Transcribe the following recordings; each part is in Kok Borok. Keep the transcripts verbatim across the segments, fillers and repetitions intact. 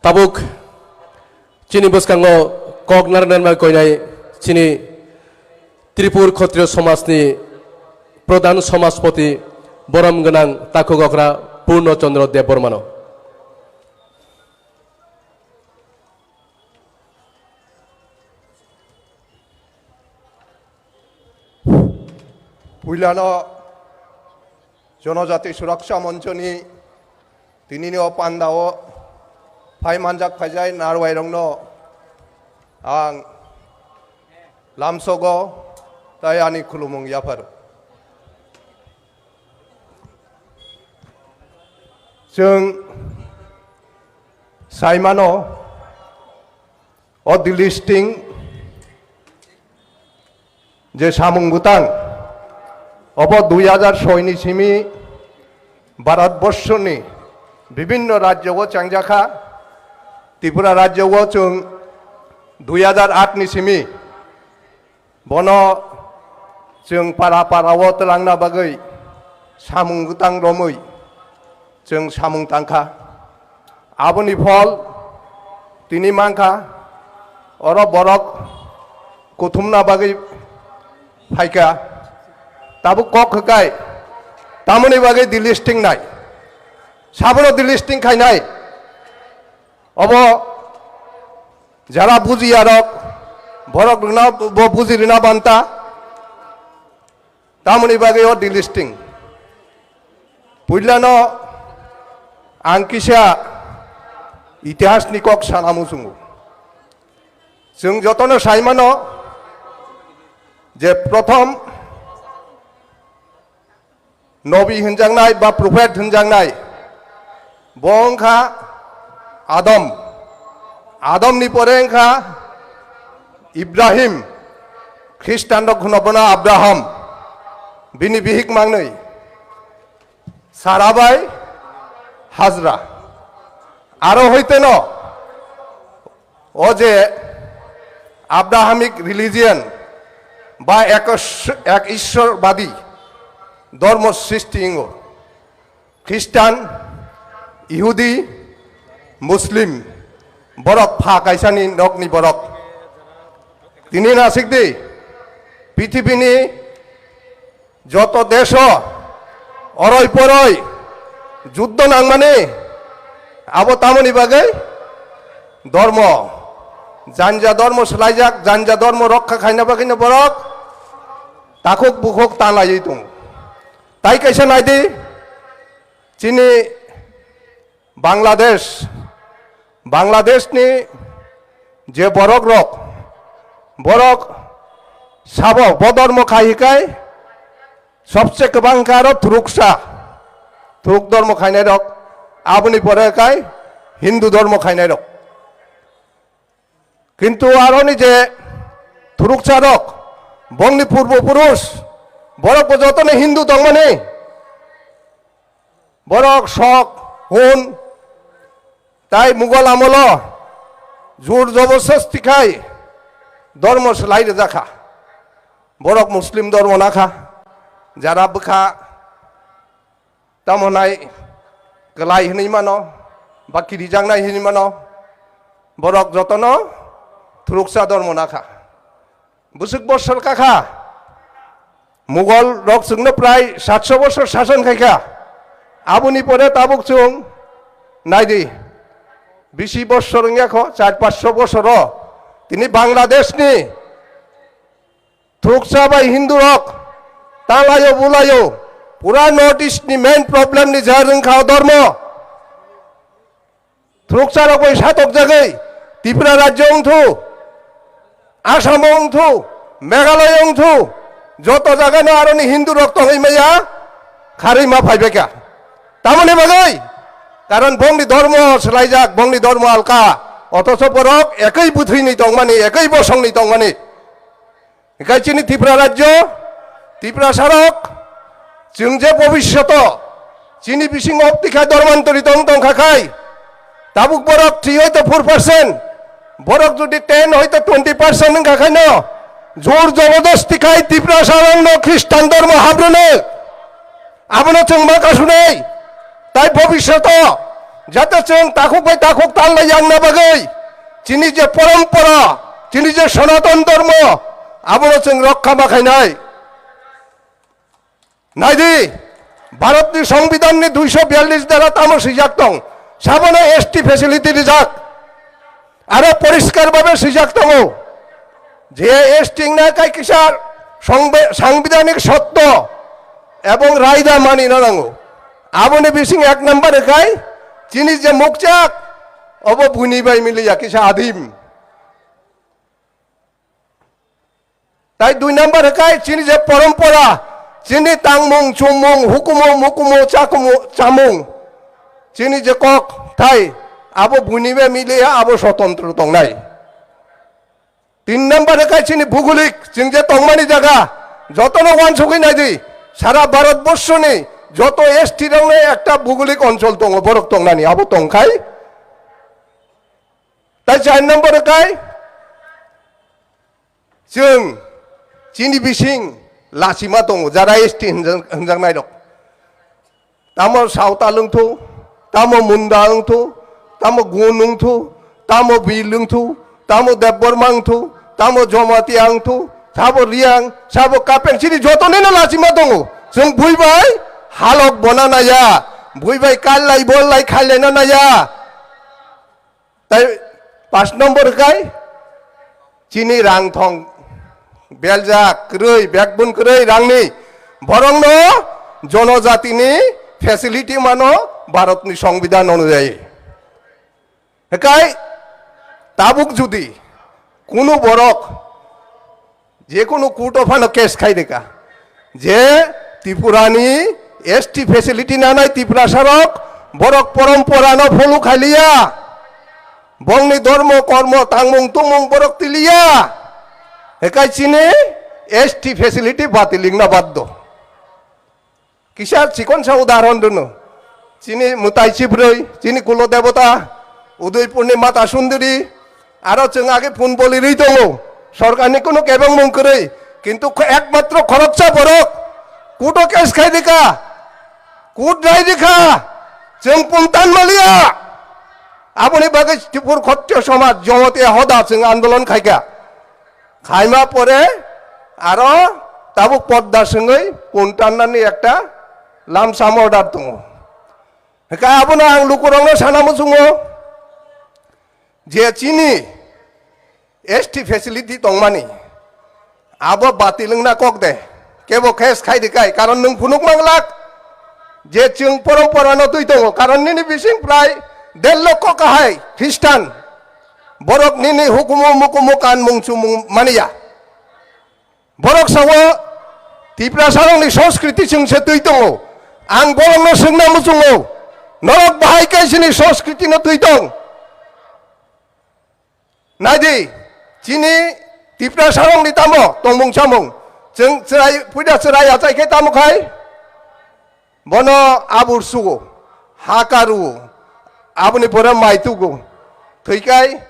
Tabuk chini bwskango kok narwknani koinai chini Tripur Khotriyo Somajni Pradhan Somajpoti borom gwnang takhuk okra Purno Chandra Debbarmano. Puilano Jonojati Suraksha Monchoni tinini o pandao phai manjak phaijai narwairokno ang lamsogo tai ani khulumung yapharo. Chwng saimano, o delisting je samung bwtang, obo dui hajar soi ni simi Bharatborshoni bibinno rajyogo chengjakha. Tripura rajyogo chwng dui hajar aat ni simi bono chwng para para o twlangna bagwi samung bwtang romwi chwng samung tangkha. Aboni phol tini mankha, oro borok kuthumna bagwi phaikha. Tabuk kok hwkai, tamoni bagwi delisting nai, sabono delisting khainai. Obo jara bujiya rok, borok rwna bo buji rwna banta. Tamoni bagwi o delisting. Puilano ang kisa itihasni kok sana muchungo. Chwng jotono saimano je prothom nobi hwnjaknai ba prophet hwnjaknai, bo wngkha Adam. Adamni pore wngkha Ibrahim, Khristanrok hwno bono Abraham, bini bihik mangnwi Sara bai Hajra. Aro hoiteno o je Abrahamic religion ba ekos-, ek Ishwarbadi dhormo srishti wngo. Khristan, Ihudi, Muslim, borok pha kaisani nokni borok. Tini nasikdi, pithibini joto desho oroi poroi juddo nangmani, abo tamoni bagwi? Dhormo, janja dhormo swlaijak, janja dhormo rokha khaina bagwino borok takhuk bukhuk ta laiwi tongo. Tai kaisa naidi, chini Bangladesh, Bangladeshni je borok rok, borok sabo bo dhormo khai hikai sobse kwbang khe aro thuruksa, thuruk dhormo khainai rok, aboni pore kai Hindu dhormo khainai rok. Kintu aroni je thuruksa rok, bongni purbo purush, borok bo jotono Hindu tongmani, borok sok, hun, tai Mughal amolo jur joborsasti khai dhormo swlai rwjakha. Borok Muslim dhormo nakha, jara bwkha tamo nai kwlai hwnwi mano, ba kirijaknai hwnwi mano, borok jotono thuruksa dhormo nakha. Bwswk bosor kakha, Mughal rok chwngno prai satso bosor sason khaikha. Aboni pore tabuk chwng naidi, bisi bosor wngya kho, char paanch bosoro tini Bangladeshni thuksa bai Hindu rok talayo bulayo pura North East ni main problem ni jar wngkha o dhormo. Thuruksa rok bai satok jagwi Tripura rajyo wngthu, Assam o wngthu, Meghalaya wngthu, joto jaga no aroni Hindu rok tongwi maya kharwi ma phaibaikha. Tamoni bagwi? Karon bongni dhormo swlaijak, bongni dhormo alka, othocho borok ekoi bwthwini tongmani, ekoi bosongni tongmani. Hikai chini Tripura rajyo, Tripura sarok, chwng je bobisyoto chini bisingo tikha dormantari tong tongkha khai, tabuk borok three hoito four percent, borok jodi ten hoito twenty percent wngkha khaino, jor jobodosti khai Tripura sarokno Khristan dormo habrwno. Abono chwng ma kasunai, tai bobisyoto Jate chwng takhuk bai takhuk tanglai yangna bagwi chini je porompora, chini je Sanatan Dharma, abono chwng rokha ma khainai. Naidi, Bharatni Songbidanni duiso biyallis dara tamo swijak tong, sabono S T facility rijak. Aro poriskar babe swijak tongo je S T wngna kai kisa songbe-, sangbidanik sotto ebong raida mani nanango. Aboni bising ek number kai chini je mukchak obo buni bai miliya kisa adim. Tai dui number kai chini je porompora, chini tangmung, chumung, hukumu, mukumu, chakumu, chamung, chini je kok tai abo buni bai miliya, abo sotantro tongnai. Tin number kai chini bugulik, chwng je tongmani jaga, jotono wansugwi naidi, sara Bharat borshoni joto S T rokno ekta bugulik onchol tongo, borok tongnani, abo tongkhai. Tai char number kai chwng chini bising lachima tongo, jara S T hinjak-, hinjaknai rok. Tamo Sautal wngthu, tamo Munda wngthu, tamo Gun wngthu, tamo Bil wngthu, tamo Debbarma wngthu, tamo Jomatia wngthu, sabo Riang, sabo Kapeng, chini jotonino lachima tongo. Chwng bui bai halok bona naya, bui bai kallai bollai khailena naya. Tai pas nombor kai chini rang thong beljak kwrwi, backbone kwrwi rangni, borokno jonojatini facility mano Bharatni Songbidan onujayi. Hekai tabuk judi kunu borok je kunu court o phano case khai deka je Tripurani S T facility nanai Tiprasa rok borok porompora no follow khailiya, bongni dormo kormo tangmung tumung borok tiliya, hekai chini S T facility batil wngna baddo. Kisa chikonsa udahoron rwno. Chini mwtai chibrwi, chini kulo debota, Udaipurni Mata Sundari, aro chwng age phone bolirwi tongo. Sorkarni kunu kebengmung kwrwi. Kintu kho-, ekmatro khoroksa borok court-o case khai rikha, court rai rikha, chwng phone tan maliya. Aboni bagwi Tripur Khatriya Somaj Jamatia Hoda chwng andolon khaikha. Khaima pore aro tabuk podda swngwi puntarnani ekta lamsam order tongo. Hwnkhe abono ang lukurokno sana muchungo je chini S T facility tongmani abo batil wngna kok de, kebo case khai di kai, karon nwng phunuk manglak je chwng porompora no twi tongo, karon nini bising prai der lokho kahai Khristan. Borok nini hukumu mukumu kanmung chumung maniya. Borok sao Tiprasarokni soskriti chwng se twi tongo. Ang borokno swngna muchungo, norok bahai khe chini soskriti no twi tong? Naidi, chini Tiprasarokni tamo tongmung chamung? Chwng chwrai, puida chwrai achai khe tamo khai? Bono abur sugo, ha karuo, aboni pore mai tugo. Thwikai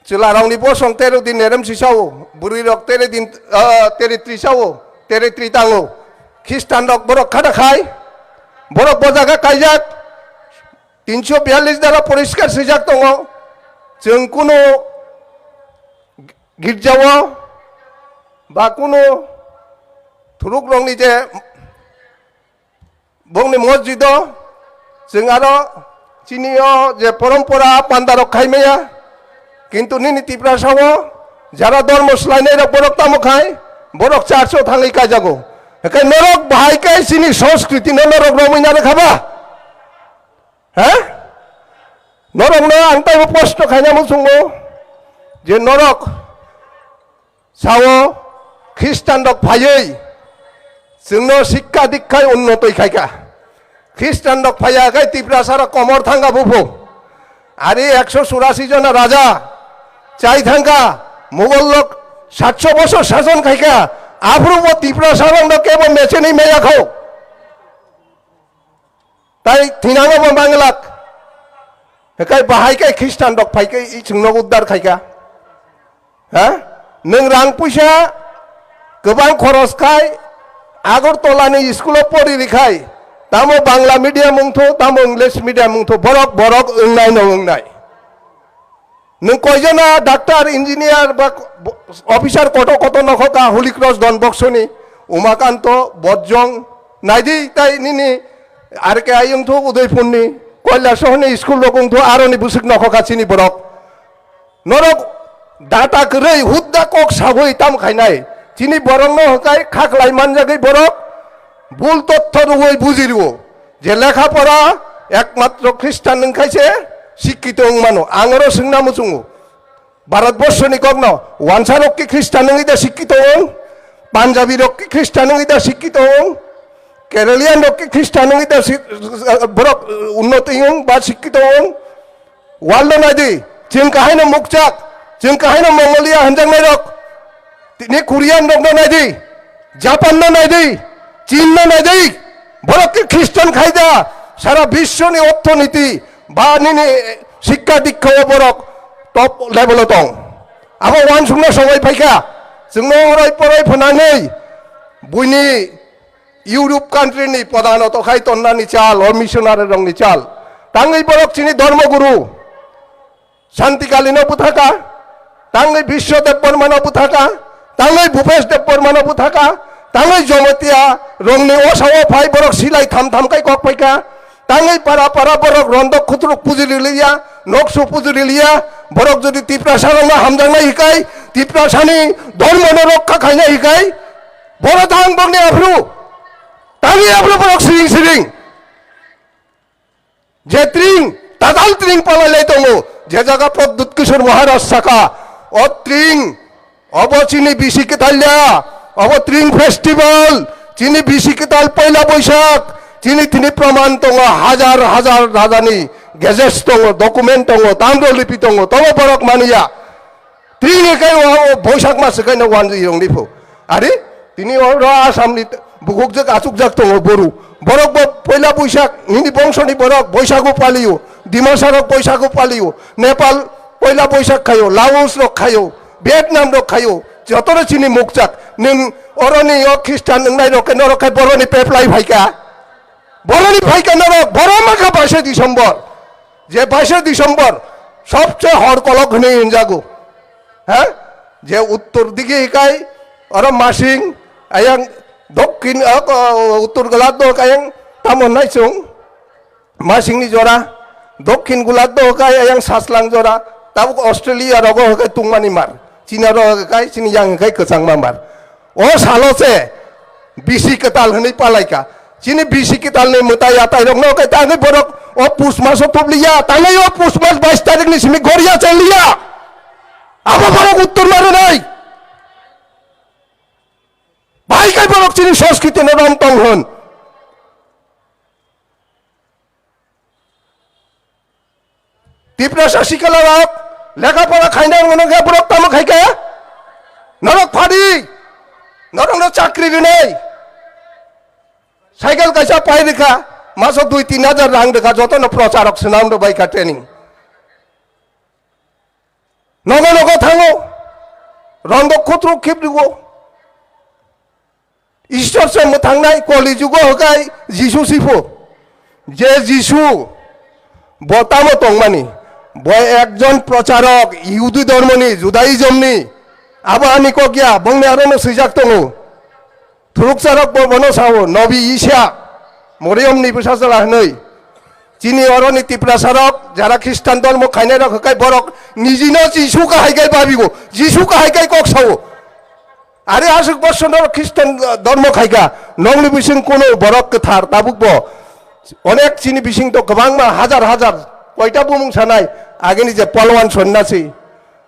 chwlarokni bosong tero din nerem sisao, bwrwirok tere din, ah, tere trisao, tere tri tango. Khristanrok borok khata khai, borok bo jaga kaijak, tinso biyallis dara poriskar swijak tongo. Chwng kunu girjao ba kunu thurukrokni je bongni mosjido chwng aro chini o je porompora pandarok khai maya, kintu nini Tiprasao jara dormo swlainairok borok tamo khai, borok church-o thangwi kaijago. Hwnkhe norok bahai khe chini soskriti no norok romwi narwkha ba? He? Norokno ang taibo posto khaina muchungo je norok sao Khristanrok phaiwi chwngno sikka dikkhai unnotoi khaikha. Khristanrok phaiya khai Tiprasarok komor thangkha buphu. Ari ekso churasi jona raja chai thangkha, Mughal rok satso bosor sason khaikha, aphuru bo Tiprasarokno kebo mechenwi maya kho. Tai thinango bo manglak. Hekai bahai kai Khristan rok phai kai i chwngno uddar khaika. Ha? Nwng rang puisa kwbang khoros khai Agartala ni school o pori rikhai Tamo Bangla medium wngthu, tamo English medium wngthu, borok, borok wngnai no wngnai. Nwng koijona doctor, engineer ba officer koto koto nokhoka Holy Cross Don Box ni, Umakanto, Bojong, naidi tai nini R K I wngthu Udaipur ni, Koilashahar ni school rok wngthu aroni bwswk nokhoka chini borok. Norok data kwrwi hudda kok sagwi tam khainai. Chini borokno hwnkhe khaklai manjagwi borok bul totho rwui buji rwo je lekha pora ekmatro Khristan wngkhaise sikkito wng mano. Ang oro swngna muchungo, Bharatborsoni kokno wansarok ki Khristan wngwi da sikkito wng? Punjabi rok ki Khristan wngwi da sikkito wng? Keralian rok ki Khristan wngwi da si-, borok unnoti wng ba sikkito wng? World no naidi, chwng kahaino mukchak, chwng kahaino Mongolia hanjaknai rok, tini Korean rok no naidi, Japan no naidi, Chin no naidi, borok ke Christian khaida, sara biswoni orthaniti ba nini sikka dikka o borok top level o tong. Abo wansukna sogwi phaikha, chwngno orai porai phwnangwi buini Europe country ni podano tokhai tonnani chal, o missionary rokni chal. Tangwi borok chini dharma guru Santi Kalino buthaka, tangwi Biswa Debbarmano buthaka, tangwi Bhupesh Debbarmano buthaka, tangwi Jomotia rokni osao phai borok silai tham tham kai kok paika, tangwi para para borok rondok khutruk puji riliya, noksu puji riliya, borok jodi Tiprasa rokno hamjaknai hikai, Tiprasani dharmano rokha khainai hikai, Boro tang bokni aphru. Tangwi aphru borok siring siring. Je tring, tadal tring palai lai tongo. Je jaga Pradyut Kishore Maharaj saka. O tring, obo chini bisi kwtal ya. Obo tring festival. Chini bisi kwtal poila Boisak. Chini tini proman tongo. Hajar hajar rajani gazette tongo, document tongo, tamro lipi tongo. Tobo borok maniya. Tini kai o, o Boisak mas kai no wanji rong ni pho. Ari, tini o ro Assam ni bukuk jak achuk jak tongo boru. Borok bo poila Boisak, nini bongso ni borok Boisago paliyo. Dimasa rok Boisago paliyo. Nepal poila Boisak khayo, Laos rok khayo, Vietnam rok khayo. Jotoro chini mukchak. Nung oroni o Christian nung nai rok ke norok khai boroni peplai phaika. Boroni phaika norok, boro makha baisa December. Je baisa December, sobse hor kolok hwnwi hinjago. Ha? Je uttor dige hikai, oro Masing, ayang dokkin, ah, ko-, uttor golat do ayang tamo nai chwng, Masingni jora, dokkin golat do hikai ayang Saslang jora, tabuk Australia rogo hikai tungmani mar, China rogo hikai, chini yang hikai kwchangma mar. O salo se bisi kwtal hwnwi palaika. Chini bisi kwtalni mwtai atai rokno khe tangwi borok o pus maso tubliya, tangwi o pus mas bais tarikni simi goria chaliya. Abo borok uttor ma rwnai. Bai kai borok chini sanskritino rom tong hwn. Tiprasa sikala rok lekha pora khaina wngno khe borok tamo khaika? Norok phadi, norokno chakri rinai. Cycle kaisa pai rikha, maso dui tin hajar rang rikha, jotono procharok swnam rw bai kha training. Nogo nogo thango, rondok khutruk khip rwo. Ishwar se mwthangnai Koli jugo hwkai Jisu sipho. Je Jisu bo tamo tongmani, bo ekjon procharok, Yihudi dhormoni, Judaismni. Abo ani kok ya, bongni arono swijak tongo. Thurukcharok bo bono sao, Nobi Isa, Moriyomni bwsajwla hwnwi. Chini oroni Tiprasarok, jara Khristan dhormo khainairok hwkai borok nijino Jisu kahai kai babigo, Jisu kahai kai kok sao. Are aswk bosor norok Khristan dhormo khaika, nokni bising kuno borok kwthar tabukbo. Onek chini bising to kwbangma hajar hajar koita bumung sanai, agini je Palwan sonnasi,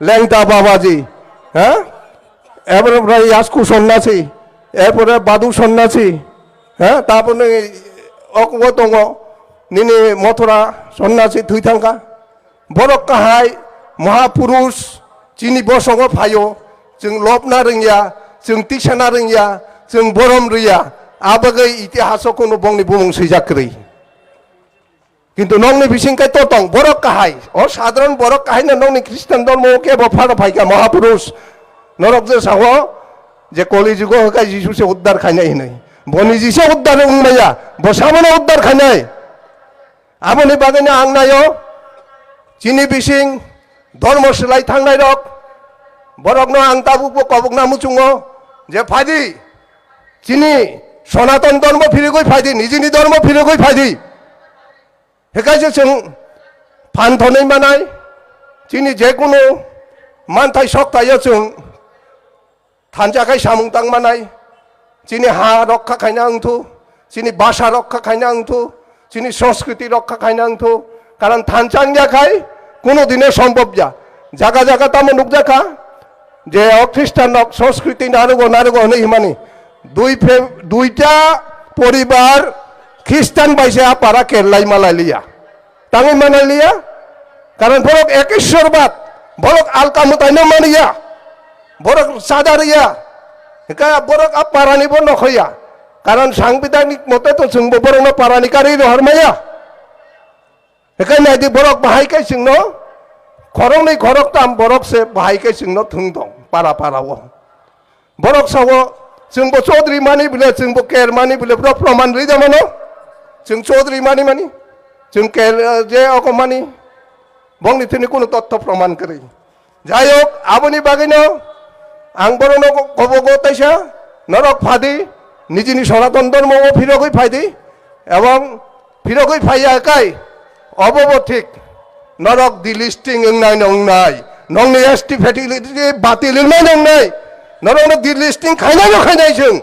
Lengta Babaji, ha? Erpore Yasku sonnasi, erpore Badu sonnasi, ha? Tapore okbo tongo, nini Mothura sonnasi thwi thangkha. Borok kahai, Mahapurush, chini bosongo phaio, chwng lobna rwngya, chwng tiksana rwngya, chwng borom rwya, abagwi itihaso kuno bongni bumung swijak kwrwi. Kintu nokni bising kai to tong, borok kahai, o sadharon borok kahai no nokni Khristan dhormo kebo phano phaikha, Mahapurush. Norok je sao, je Koli jugo hwkai Jisu se uddar khainai hinwi. Bo niji se uddar wng maya, bo sabono uddar khainai. Aboni bagwino ang naio, chini bising dormo swlai thangnai rok, borokno ang tabukbo kobokna muchungo je phaidi, chini sonaton dormo phirigwi phaidi, nijini dormo phirigwi phaidi. Hekaise chwng phan thonwi manai, chini jekunu manthai soktaio chwng thansa khai samung tang manai, chini ha rokha khaina wngthu, chini bhasha rokha khaina wngthu, chini sanskriti rokha khaina wngthu, karon thansa wngya khai kuno dine sombhob ya. Jaga jaga tamo nukjakha je o Khristan rok sanskriti narugo narugo hwnwi himani dui phe-, duita poribar Khristan bai se a para kerlai malai liya. Tangwi manai liya. Karon borok ekeshwarbad, borok alka mwtaino maniya, borok chadariya, hingkhe borok a parani bo nokhoya. Karon sangbidanik mote to chwngbo borokno parani karwi rohormaya. Hingkhe naidi borok bahai khe chwngno khoroknwi khoroktam borok se bahai khe chwngno thwng tong para para o. Borok sao, chwngbo Chaudhary mani bile, chwngbo Ker mani bile, borok proman rwi da mano. Chwng Chaudhary mani mani, chwng Ker, eh, je oko mani, bongni thini kunu totto proman kwrwi. Jai hok, aboni bagwino ang borokno kobogo taisa, norok phadi, nijini sonaton dormo o phirogwi phaidi, ebong phirogwi phaiya kai, obo bo thik. Norok delisting wngnai nongnai, nongni S T validity batil wngnai nongnai, norokno delisting khainai no khainai chwng.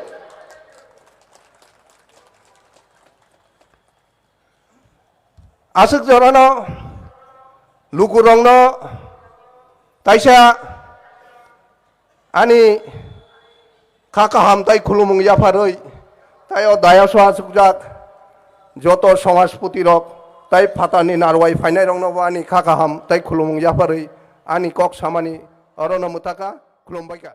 Aswk jorano lukurokno taisa ani kha kaham tai khulumung yapharwi, tai o dayaso achukjak joto samajpoti rok tai phatarni narwai phainai rokno bo ani kha kaham tai khulumung yapharwi ani kok samani orono mwthaka, khulumbaikha.